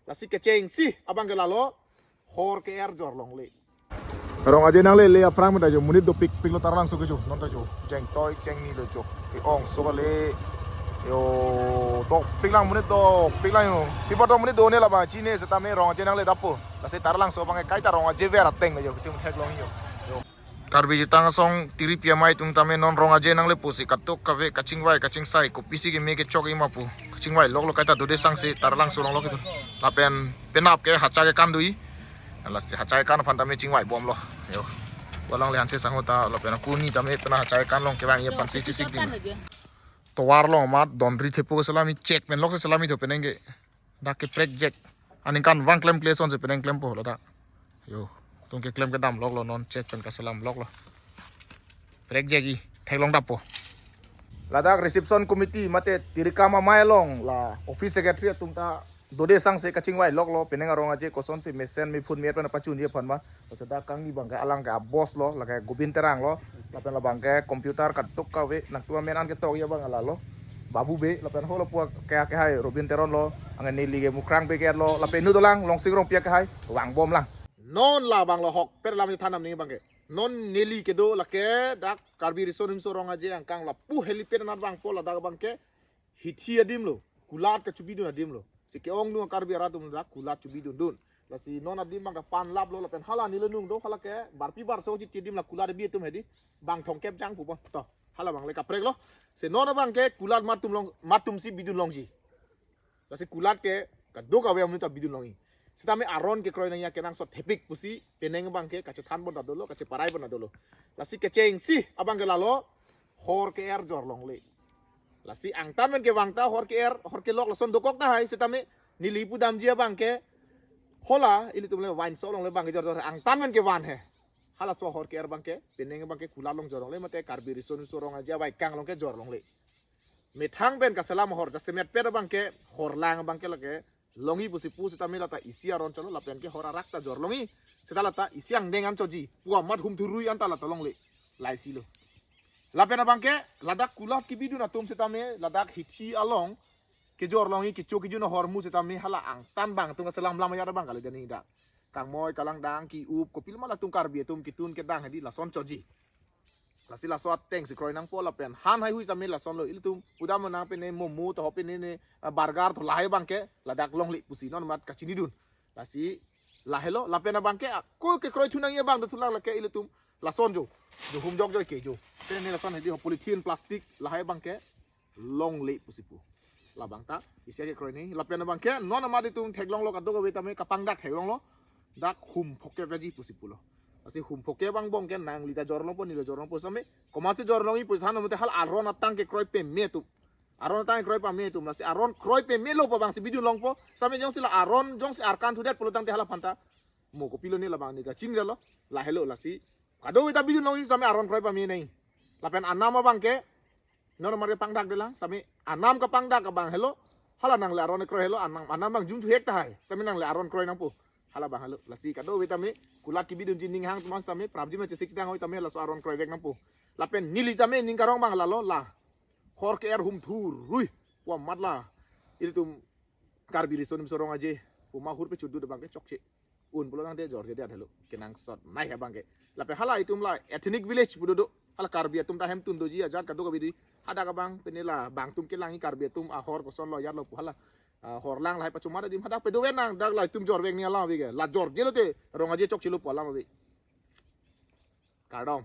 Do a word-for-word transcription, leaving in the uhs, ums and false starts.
Lasi kechengsi abang ke lalo, hor ke-er jor longle. Rong Aje nanglele aphrang meta jo, monit dopikpik lo Taralangso ke jo, non ta jo, jeng toi jeng ni lo jo, ke-ongso kali, yo, dopik lang monit dopik lang yo, pi pa to monit do ne labang chine setame Rong Aje nangle dapo, lasi Taralangso abang ke kaita Rong Aje ver ateng lo jo, itum theklong yo. Yo. Karbi Jutang Asong tiri pi amei atum tame non Rong Aje nangle pusi katuk kave kachingvai kachingsai kopisi keme kechok ima pu. Kachingvai loklo kaita dode sangse Taralangso along lo kedo. Lapen penap ke hacha kekan do-i. Lasi hacha kekan aphan tame chingvai bomlo. Yo. Walang le hanse sangho ta lapen akuni tame pena hacha kekan along kevang-i aphansi chesik ding. Tovar along amat dondri thepo ke selami chek pen lokse selami tho penang ke. Dak ke prek jek. Aningkanvang klemkle asonsi penang klempo ladak. Yo, tung keklem kedam loklo non chek pen kaselam loklo. Prek jek-i, theklong dapo. Ladak reception committee mate tirikam amei along la office secretary atum ta dode sangse kachingvai loklo, penang a-Rong Aje kosonsi mesen mephun miet pen pachunji aphan ma. Lasi dak kangni abang ke alang ke a-boss lo, lake Gobin Terang lo, lapen labang ke computer katuk kave, nangtum amen an ketok-i abang lalo, Babu Bey, lapen holo pu ke kehai Robin Teron lo, anke neli ke Mukrang Bey ke lo, lapen nu dolang Longsing Rongpi kehai, vang bomlang. Non labang lo hok per lam thanam ni abang ke. Non neli kedo lake dak Karbi Riso Nimso Rong Aje angkang lapu helipad anat vangpo, ladak abang ke hithi adim lo, kulat kachobidun adim lo. Si ke-ongdung Karbi arat atum dak kulat chobidundun. Lasi non adim abang ke panlap lo lapen hala neli nung do, hala ke barpi barso chiti adim la kulat abi atum hedi bang thomkep jang pupo. To, hala abang le kaprek lo. Si non abang ke kulat matum long, matumsi bidun longji. Lasi kulat ke kadokave amonit ta bidun long-i. Setame aron kekroi nangji akenangsot thepik pusi penang abang ke kachethan pon ta dolo, kacheparai pon ta dolo. Lasi kechengsi abang ke lalo, hor ke-er jor longle. Lasi angtan pen kevang ta hor ke-er, hor kelok lason dokok tahai, setame neli pudamji abang ke, hala ilitum le wine shop along le abang ke jorjor, angtan pen kevan he. Halaso hor ke-er abang ke penang abang ke kulat along jor longle mate Karbi Riso Nimso Rong Aje abaikang along ke jor longle. Methang pen kaselam ahor, jasemet pet abang ke horlang abang ke lake long-i pusi pu, setame lata isi aron cholo, lapen ke hor arak ta jor long-i. Seta lata isi angdeng an choji pu amat hum thurui anta lata longle. Laisi lo. Lapen abang ke ladak kulat kebidun atum setame ladak hithi along kejor long-i, kecho kejun ahormu setame hala angtan abang atum kaselam lam ayat abang kali jani dak. Kangmoi, kalangdang, ki-up, kopiloma latum Karbi atum kitun kedang hedi lason choji. Lasi laso atengsi kroi nangpo lapen han haihui setame lason lo, ilitum pudam nang pene momo to pene ne, ah, burger to lahai abang ke ladak longle pusi non amat kachinidun. Lasi lahelo lapen abang ke ako kekroi thu nangji abang do thulak lake ilitum lason jo. Jo humjok jo ke jo. Pene lason hedi ho polythene plastic lahai abang ke longle pusi pu. Labang ta isi akekroi ni. Lapen abang ke non amat itum theklonglo kadokave tame kapangdak theklonglo. Dak hum phokep aji pusi pulo. Lasi hum phokep angbong ke nangli ta jor longpo, neli jor longpo setame. Komatsi jor long-i pu than mate hala aron atang kekroi pame atum. Aron atang kekroi pame atum. Lasi aron kroi pamelo pu abangsi bidun longpo. Setame jongsi la aron jongsi arkan thudet pulo tangte hala aphan ta mo kopilo ne labang ni kachinilo. Lahelo lasi. Kadokave ta bidun long-i setame aron kroi pame nai. Lapen anam abang ke non amat kepangdak detlang, setame anam kepangdak abang helo, hala nangle aron kroi helo, anam, anam abang jum thuhek tahai, setame nangle aron kroi nangpo, hala abang helo, lasi kadokave tame, kulat kebidunji ning hang atum setame, prapji ma chesik tang hoi tame, laso aron kroivek nangpo. Lapen neli tame, ning karong abang lalo, la, hor ke-er hum thurui, pu amat la, ilitum Karbi Riso Nimso Rong Aje, pu mahur pe chudut abang ke chokche. Un pulo tangte jorjedet helo. Kenangsot nai abang ke. Lapen hala itum la ethnic village pu dodo. Hala Karbi atum ta hemtun doji ajat kadokave di. Hadak abang pene la bang atum kelang-i Karbi atum ahor koson lo yar lo pu hala. Ah, horlang lahai pachomar adim hadak pedo ven nang dak la itum jorvek ni alam ave ke. La jorjelo te Rong Aje chokchelo pu alam ave. Kardom.